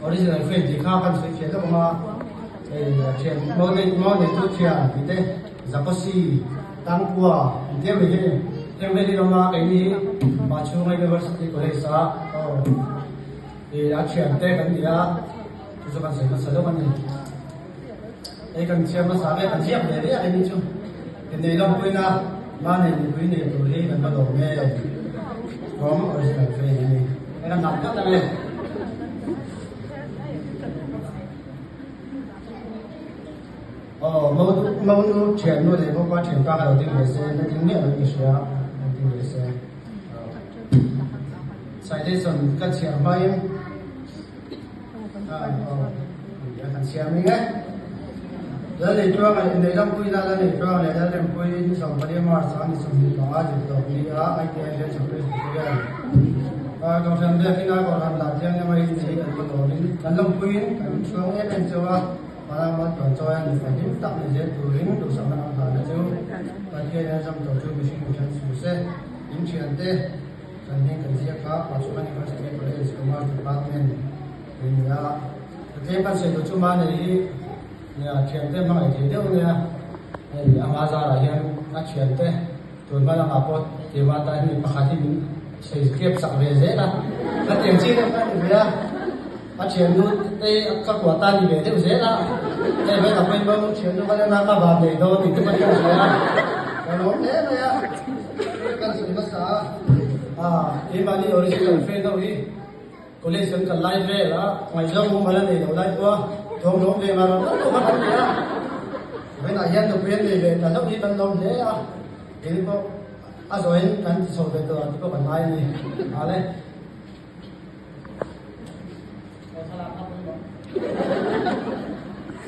Original friend tih kha kan sawi fiah lawk ang a, hei thian mo nei mo neitu thian tih te Zakosi, Tangkua an tia mai hi heng vel hi lawm a keini hi Pachhunga University College ah aw ih a thian te kan ni a chu chu kan sawi hmasa lawk a ni. Hei kan chhiar hmasa ve kan ziak ve ve a keini chu innei lawmpuina mahni mipui nei tur hi kan va lawm em from original friend a ni. Hei kan dah tlat ang e. Aw monu thiannu leh bawka thianpa ka lo ding ve se na ding miah lo in ka hria lo ding ve se. Citation ka chhiar hmain Kan siam ning e. Lal nei tuang leh nei lampui la lal nei tuang leh lal rempui ni 14 March a ni 25 zir tawp ni a ITI hian Presbyterian Kohhran biakin a Kohhran dan thiang lama in nei kan va dawrin kan lampuiin kan chhuang em em cheu a, hmalama tuan chawi a ni fahim tak ni zel turin duhsakna kan hlan a chu Pathian hian zam tawh chu mihring mithen suh se in thiante Kan hming kan ziak kha Pachhunga University College Commerce Department tih a ni a, tlem kan sawi duh chu mahni hi nia thiante hmangaih thei deuh ania, hei ama zarah hian a thiante tun hma lamah pawh tirhma tan hi mi pakhat hi min sawi tliap chak ve zel a, ka tiang chi deuh kha a ni ve a, a thiannu te ka kuah ta a ni ve deuh zel a, hei vawiin a pawimawh thiannu ka lena ka van nei dawn tih te pawh hian hria a, ka lawm hle mai a. Kan sawi hmasa a, keimahni original friend ho hi college kan kal lai vel a, ngaihzawng mumal a nei lo lai pawh a, thawmhnawm ve ngar ngar pawh kha kan ni a, vawiinah hian nupui an nei ve ta hlauh hi kan lawm hle a, keini pawh a zawhin kan ti chho ve tawh ang tih pawh kan ngai a ni. Hale.